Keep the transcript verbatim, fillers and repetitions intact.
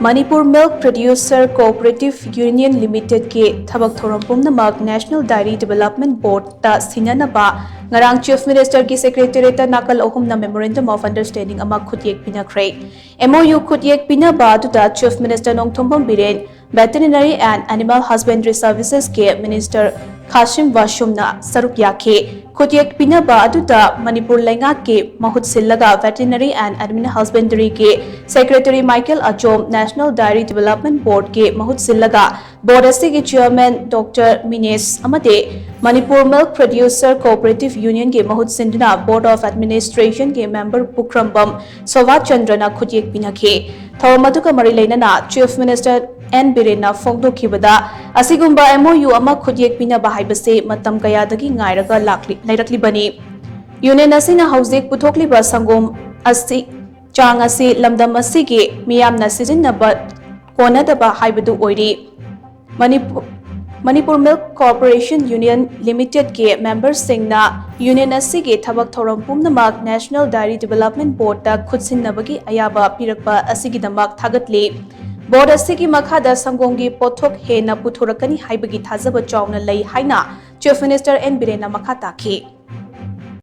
Manipur Milk Producer Cooperative Union Limited ꯀꯤ ꯊꯕꯛ ꯊꯧꯔꯝ ꯄꯨꯝꯅꯃꯛ National Dairy Development Board ꯇ ꯁꯤꯟꯅꯅꯕ ꯉꯔꯥꯡ Chief Minister ꯒꯤ Secretariat ꯇ ꯅꯥꯀꯜ ꯑꯍꯨꯝꯅ Memorandum of Understanding ꯑꯃ ꯈꯨꯠꯌꯦꯛ ꯄꯤꯅꯈ꯭ꯔꯦ꯫ M O U ꯈꯨꯠꯌꯦꯛ ꯄꯤꯅꯕ ꯑꯗꯨꯗ Chief Minister Nongthombam Biren, Veterinary and Animal Husbandry Services ꯀꯤ Minister ꯈꯥꯁꯤꯝ ꯋꯥꯁꯨꯝꯅ ꯁꯔꯨꯛ ꯌꯥꯈꯤ꯫ ꯈꯨꯠꯌꯦꯛ ꯄꯤꯅꯕ ꯑꯗꯨꯗ ꯃꯅꯤꯄꯨꯔ ꯂꯩꯉꯥꯛꯀꯤ ꯃꯍꯨꯠ ꯁꯤꯜꯂꯒ Veterinary and Animal Husbandry ꯒꯤ Secretary Michael Achom, National Dairy Development Board ꯀꯤ ꯃꯍꯨꯠ ꯁꯤꯜꯂꯒ Board ꯑꯁꯤꯒꯤ Chairman Doctor ꯃꯤꯅꯦꯁ ꯑꯃꯗꯤ Manipur Milk Producer Cooperative Union ꯒꯤ ꯃꯍꯨꯠ ꯁꯤꯟꯗꯨꯅ Board of Administration ꯒꯤ Member ꯄꯨꯈ꯭ꯔꯝꯕꯝ ꯁꯣꯚꯥ ꯆꯟꯗ꯭ꯔꯅ ꯈꯨꯠꯌꯦꯛ ꯄꯤꯅꯈꯤ꯫ ꯊꯧꯔꯝ ꯑꯗꯨꯒ ꯃꯔꯤ ꯂꯩꯅꯅ Chief Minister ꯑꯦꯟ ꯕꯤꯔꯦꯟꯅ ꯐꯣꯡꯗꯣꯛꯈꯤꯕꯗ, ꯑꯁꯤꯒꯨꯝꯕ M O U ꯑꯃ ꯈꯨꯠꯌꯦꯛ ꯄꯤꯅꯕ ꯍꯥꯏꯕꯁꯤ ꯃꯇꯝ ꯀꯌꯥꯗꯒꯤ ꯉꯥꯏꯔꯒ ꯂꯥꯛꯂꯤ-, ꯂꯩꯔꯛꯂꯤꯕꯅꯤ꯫ Union ꯑꯁꯤꯅ ꯍꯧꯖꯤꯛ ꯄꯨꯊꯣꯛꯂꯤꯕ ꯁꯪꯒꯣꯝ ꯑꯁꯤ, ꯆꯥꯡ ꯑꯁꯤ ꯂꯝꯗꯝ ꯑꯁꯤꯒꯤ ꯃꯤꯌꯥꯝꯅ ꯁꯤꯖꯤꯟꯅꯕ ꯀꯣꯟꯅꯗꯕ ꯍꯥꯏꯕꯗꯨ ꯑꯣꯏꯔꯤ꯫ Manipur, Manipur Milk Corporation Union Limited ꯀꯤ member ꯁꯤꯡꯅ union ꯑꯁꯤꯒꯤ ꯊꯕꯛ ꯊꯧꯔꯝ ꯄꯨꯝꯅꯃꯛ National Dairy Development Board ꯇ ꯈꯨꯠꯁꯤꯟꯅꯕꯒꯤ ꯑꯌꯥꯕ ꯄꯤꯔꯛꯄ ꯑꯁꯤꯒꯤꯗꯃꯛ ꯊꯥꯒꯠꯂꯤ꯫ Board ꯑꯁꯤꯒꯤ ꯃꯈꯥꯗ ꯁꯪꯒꯣꯝꯒꯤ ꯄꯣꯠꯊꯣꯛ ꯍꯦꯟꯅ ꯄꯨꯊꯣꯔꯛꯀꯅꯤ ꯍꯥꯏꯕꯒꯤ ꯊꯥꯖꯕ ꯆꯥꯎꯅ ꯂꯩ ꯍꯥꯏꯅ Chief Minister ꯑꯦꯟ ꯕꯤꯔꯦꯟꯅ ꯃꯈꯥ ꯇꯥꯈꯤ꯫